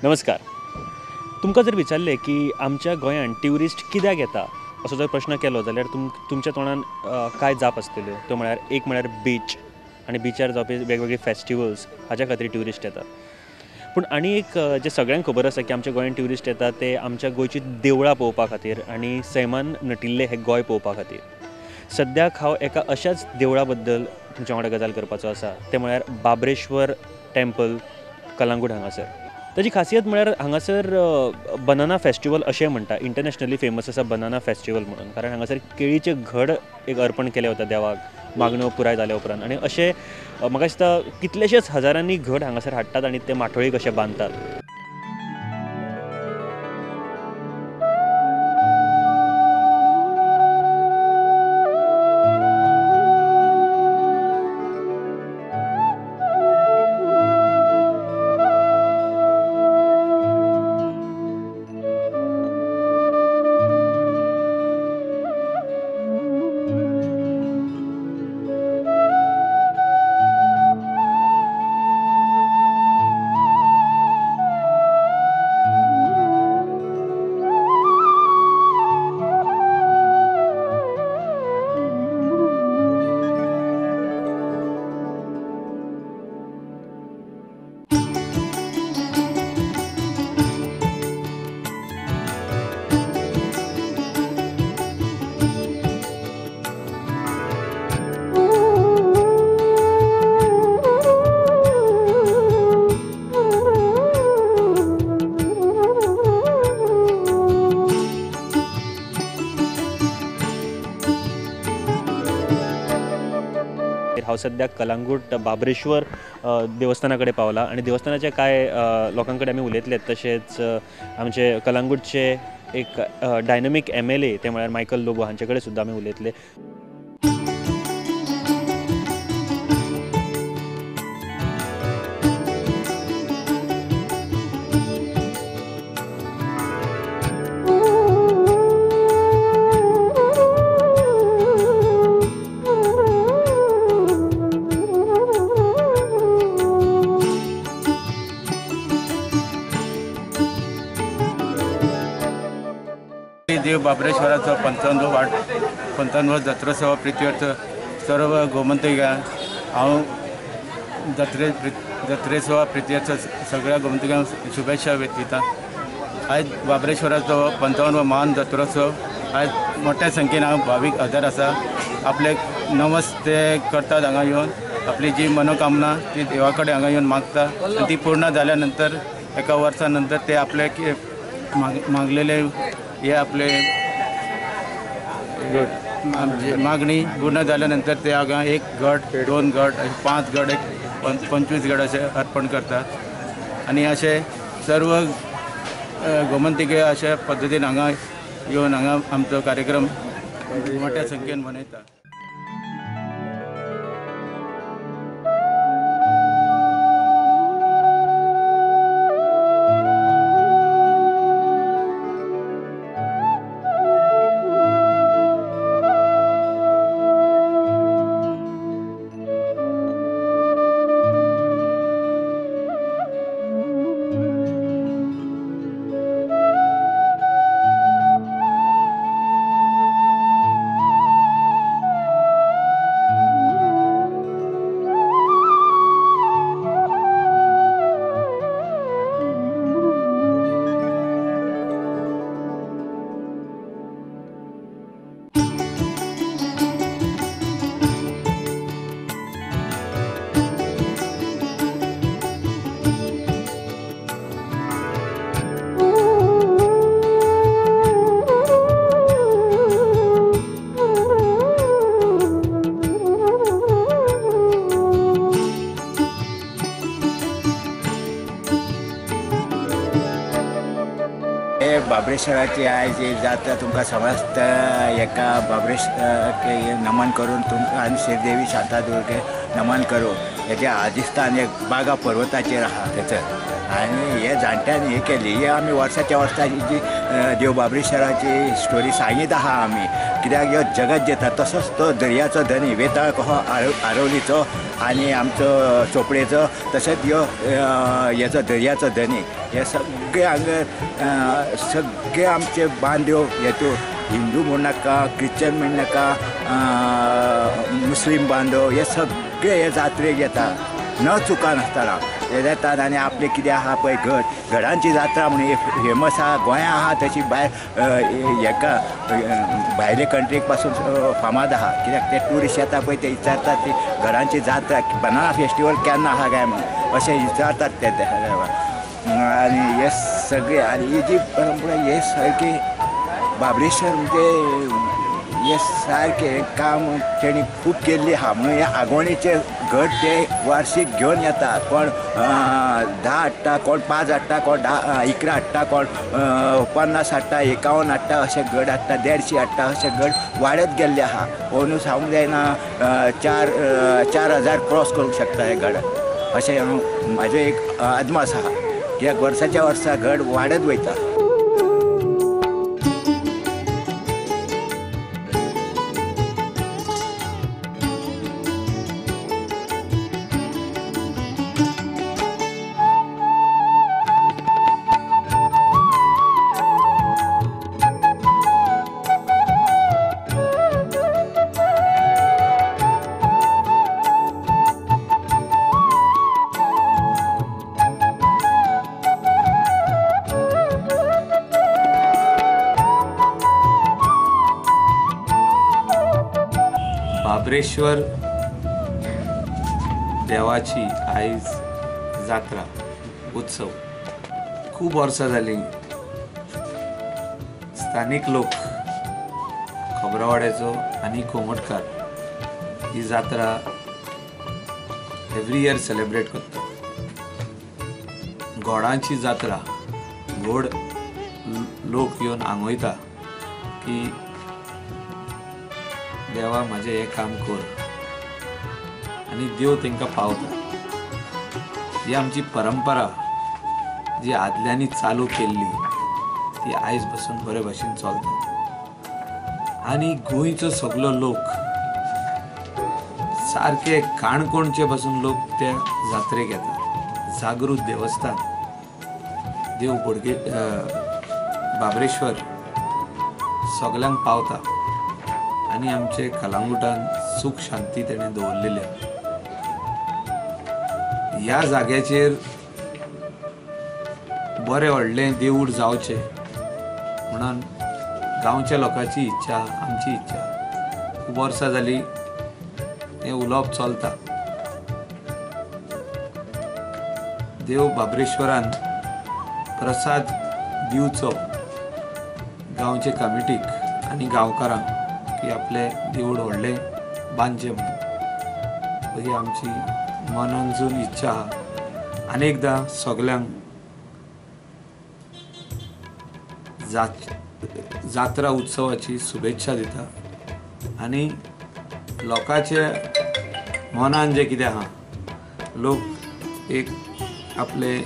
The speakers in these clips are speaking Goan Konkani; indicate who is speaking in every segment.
Speaker 1: नमस्कार. तुमकां जर विचारलें की आमच्या गोंयांत ट्युरिस्ट कित्याक येता असो जर प्रश्न केलो जाल्यार तुमच्या तोंडान काय जाप आसतल्यो, त्यो म्हळ्यार एक म्हळ्यार बीच आनी बिचार जावपी वेगवेगळे फेस्टिवल्स हाच्या खातीर ट्युरिस्ट येतात. पूण आनी एक जें सगळ्यांक खबर आसा की आमच्या गोंयांत ट्युरिस्ट येतात ते आमच्या गोंयची देवळां पळोवपा खातीर आनी सैमान नटिल्लें हें गोंय पळोवपा खातीर. सद्याक हांव एका अशाच देवळा बद्दल तुमच्या वांगडा गजाल करपाचो आसा, तें म्हळ्यार बाबरेश्वर टेम्पल कलांगूट हांगासर. ताची खासियत म्हळ्यार हांगासर बनाना फेस्टिवल अशें म्हणटा, इंटरनॅशनली फेमस आसा बनाना फेस्टिवल म्हणून, कारण हांगासर केळीचे घड एक अर्पण केले वता देवाक मागण्यो पुराय जाल्या उपरांत. आनी अशें म्हाका दिसता कितलेशेच हजारांनी घड हांगासर हाडटात आनी ते माठोळी कशे बांदतात. हांव सद्याक कलांगूट बाबरेश्वर देवस्थाना कडेन पावला आनी देवस्थानाच्या कांय लोकां कडेन आमी उलयतले, तशेंच आमचे कलांगूटचे एक डायनमीक MLA ते म्हळ्यार मायकल लोबो हांचे कडेन सुद्दां आमी उलयतले.
Speaker 2: देव बाबरेश्वराचो 55 जात्रोत्सव प्रित्यर्थ सर्व गोमंतकांक हांव जात्रेसवा प्रित्यर्थ सगळ्या गोमंतकांक शुभेच्छा दिता. आयज बाबरेश्वराचो 55 महान जात्रोत्सव आयज मोठ्या संख्येन हांव भावीक हजर आसा. आपले नमस ते करतात हांगा येवन, आपली जी मनोकामना ती देवा कडेन हांगा येवन मागता आनी ती पूर्ण जाल्या नंतर एका वर्सा नंतर ते आपले मागलेले हे आपले मागणी पूर्ण जाल्या नंतर ते हांगा एक गट, 2 गट, 5 गट, 25 गट अशे अर्पण करतात. आनी अशे सर्व गोमंतिके अशा पद्दतीन हांगा येवन हांगा आमचो कार्यक्रम मोठ्या संख्येन मनयतात.
Speaker 3: बाबरेश्वराची आयज ही जात्रा तुमकां समस्त एका बाबरेश्वराक नमन करून तुमकां आनी श्रीदेवी शांतादुर्गे नमन करून हेजें आदिस्थान एक बागा पर्वताचेर आहा थंयसर. आनी हे जाणट्यांनी हे केली, हे आमी वर्साच्या वर्सा जी देव बाबरेश्वराची स्टोरी सांगीत आहा आमी. कित्याक ह्यो जगत जेता तसोच तो दर्याचो धनी वेताळ कहो आरवलीचो आनी आमचो चोपडेचो तशेंच ह्यो हेचो दर्याचो धनी. हे सगळे हांगा सगळे आमचे बांदेव हेतू हिंदू म्हण नाका, क्रिश्चन म्हण नाका, मुस्लीम बांधव हे सगळे हे जात्रेक येता न चुकनासतना हे येतात. आनी आपलें कितें आहा पळय घट घडांची जात्रा म्हणून फेमस आहा गोंया आहा, तशी भायर हेका भायले कंट्रीक पासून फामाद आहा. कित्याक ते ट्युरिस्ट येता पळय ते विचारतात ती घडांची जात्रा बनाना फेस्टिवल केन्ना आहा काय म्हणून अशें विचारतात ते. आनी हे सगळे आनी ही जी परंपरा हे सारकी बाबरेश्वर म्हणजे हे सारकें काम तेणी खूब केल्ली आहा. म्हणून हे आगोणीचे घट ते वार्षीक घेवन येता. कोण 10 हाडटा, कोण 5 हाडटा, कोण 10 11 हाडटा, कोण 50 हाडटा, 51 हाडटा, अशे घट हाडटा, 150 हाडटा, अशे घट वाडत गेल्ले आहा. अंदू सांगूंक जायना 4000 क्रॉस करूंक शकता हे घड अशें हांव म्हाजो एक अदमास आहा. कित्याक वर्साच्या वर्सा घड वाडत वयता.
Speaker 4: बाबरेश्वर देवाची आयज जात्रा उत्सव खूब वर्सां जालीं. स्थानीक लोक खबरावाड्याचो आनी कोमटकार ही जात्रा एवरी इयर सेलिब्रेट करता. घोडांची जात्रा घोड लोक येवन आंगयता की देवा म्हजें हें काम कर आनी देव तांकां पावता. ही आमची परंपरा जी आदल्यांनी चालू केल्ली ती आयज पासून बरे भशेन चलता. आनी गोंयचो सगलो लोक सारके काणकोणचे पासून लोक त्या जात्रेक येतात. जागृत देवस्थान देव बोडगे बाबरेश्वर सगल्यांक पावता आनी आमचे कलांगुटान सुख शांती तेणें दवरलेली. ह्या जाग्याचेर बरें व्हडलें देवूळ जावचें म्हणून गांवच्या लोकांची इच्छा, आमची इच्छा. खूब वर्सां जालीं हें उलोवप चलता. देव बाबरेश्वरान प्रसाद दिवचो गांवचे कमिटीक आनी गांवकारांक की आपलें देवूळ व्हडलें बांदचें म्हणून ही आमची मनानसून इच्छा आहा. आनी एकदां सगल्यांक जात्रा उत्सवाची शुभेच्छा दिता आनी लोकांचे मनान जें कितें आहा लोक एक आपले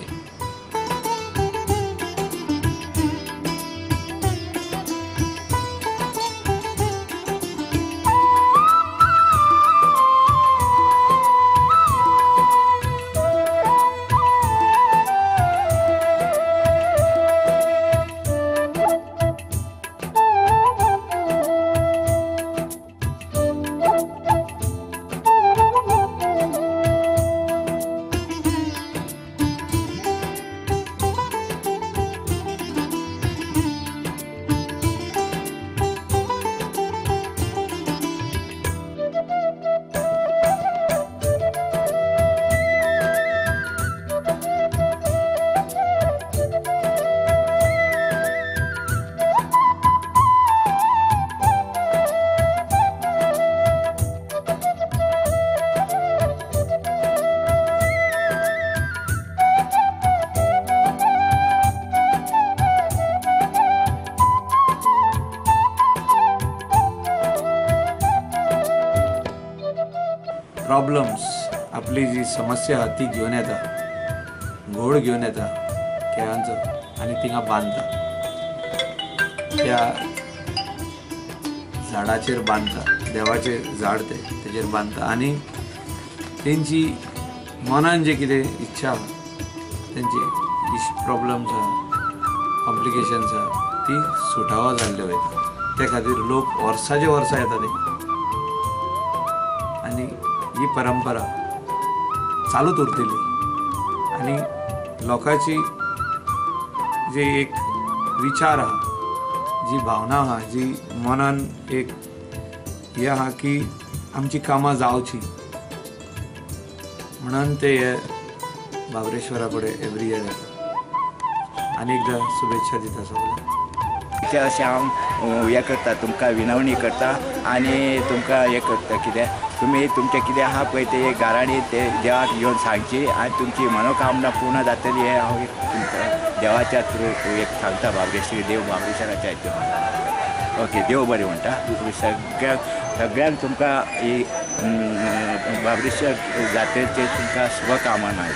Speaker 4: प्रॉब्लम्स आपली जी समस्या आहा ती घेवन येता, घोड घेवन येता खेळांचो आनी थिंगा बांदता. त्या झाडाचेर बांदता, देवाचें झाड तें तेजेर बांदता आनी तेंची मनान जे कितें इच्छा आहा, तेंची प्रॉब्लम्स आहा, कॉम्प्लिकेशन्स आहा, ती सुटावो जाल्ल्यो वयता. ते खातीर लोक वर्साचे वर्सां येता ते आनी ही परंपरा चालूच उरतली आनी लोकांची जे एक विचार आहा, जी भावना आहा, जी मनान एक हें आहा की आमची कामां जावची म्हणून ते हे बाबरेश्वरा कडेन एवरी इयर येता. आनी एकदां शुभेच्छा दिता सगळ्यांक.
Speaker 3: अशें हांव हें करता, तुमकां विनवणी करता आनी तुमकां हें करता कितें तुमी तुमचें कितें आहा पळय ते गाराणी ते देवाक येवन सांगची आनी तुमची मनोकामना पूर्ण जातली हें हांव एक तुमकां देवाच्या थ्रू एक सांगता. बाबरेश्वर देव बाबरेश्वराच्या हितून ओके, देव बरें म्हणटा. तुमी सगळ्यांक तुमकां ही बाबरेश्वर जात्रेचे तुमकां शुभकामना.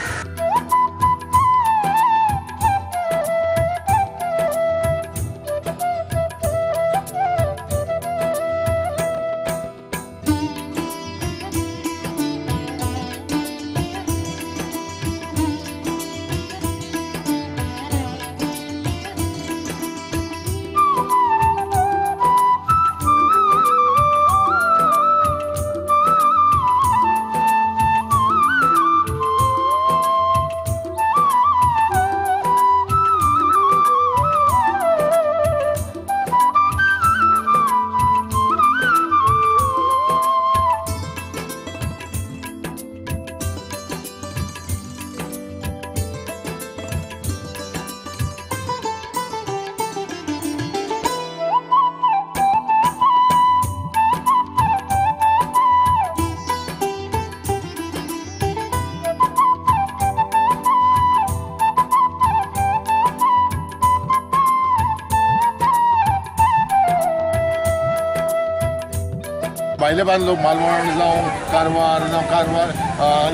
Speaker 5: भायले भायर लोक मालवण जावं कारवार जावं कारवार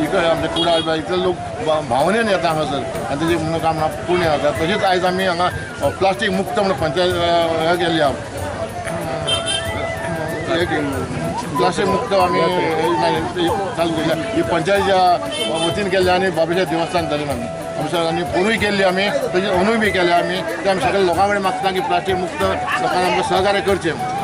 Speaker 5: इकडे आमचे कुडाळ इतले लोक भावनेन येता हांगासर आनी तेजी मनोकामना पूर्ण जाता. तशेंच आयज आमी हांगा प्लास्टीक मुक्त म्हणून पंचायत हें केल्ली आहा, एक प्लास्टीक मुक्त आमी चालू केल्या ही पंचायतीच्या वतीन केल्ली आनी बाबरेश्वर देवस्थान तरेन आमी आमच्या आनी पोरूय केल्ली आमी, तशेंच अंदूय बी केल्या आमी. ते आमी सगळ्या लोकां कडेन मागता की प्लास्टीक मुक्त लोकांनी आमकां सहकार्य करचें.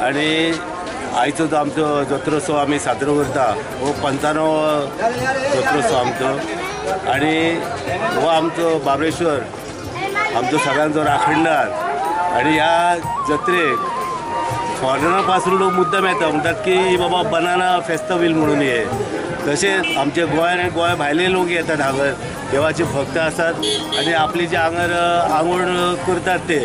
Speaker 6: आनी आयचो जो आमचो जत्रोत्सव आमी साजरो करता हो 95वो जत्रोत्सव आमचो आनी हो आमचो बाबरेश्वर आमचो सगळ्यांचो राखणदार. आनी ह्या जत्रेक फॉरेनर पासून लोक मुद्दम येता, म्हणटात की बाबा बनाना फेस्टिवल म्हणून हे. तशेंच आमचे गोंयान आनी गोंया भायले लोक येतात हांगर, देवाचे भक्त आसात आनी आपली जे हांगर आंगवण करतात ते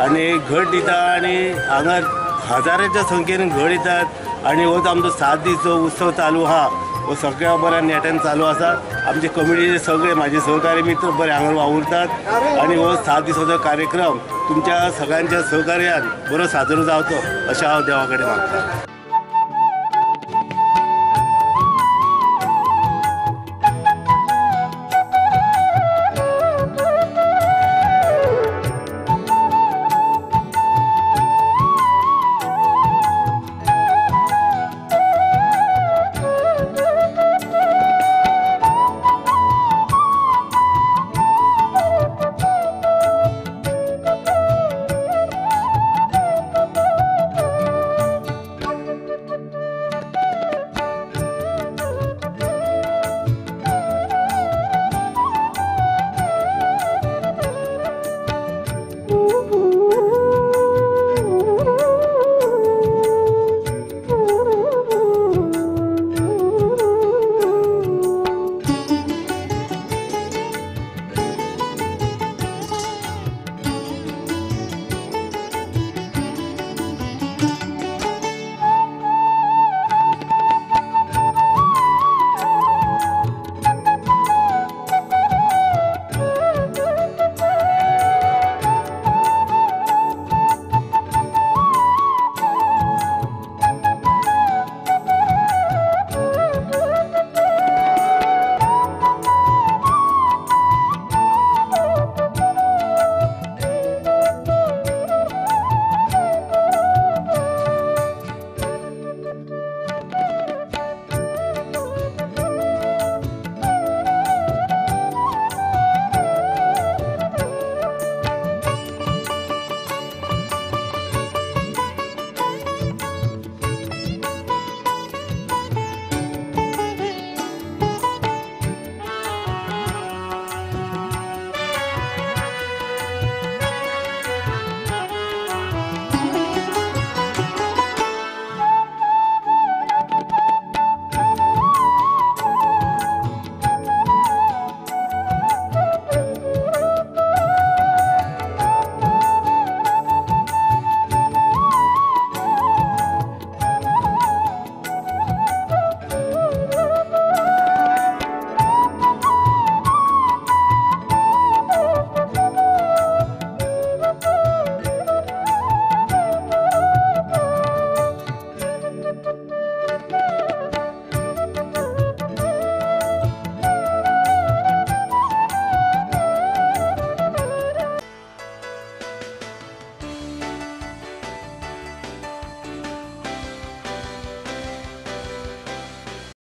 Speaker 6: आनी घट दिता आनी हांगर हजारांच्या संख्येन घड येतात. आनी हो आमचो 7 दीस जो उत्सव चालू आहा हो सगळ्या बऱ्या नेटान चालू आसा. आमचे कमिटीचे सगळे माझे सहकारी मित्र बरे हांगर वावुरतात आनी हो 7 दिसाचो कार्यक्रम तुमच्या सगळ्यांच्या सहकार्यान बरो साजरो जावचो अशें हांव देवा कडेन मागता.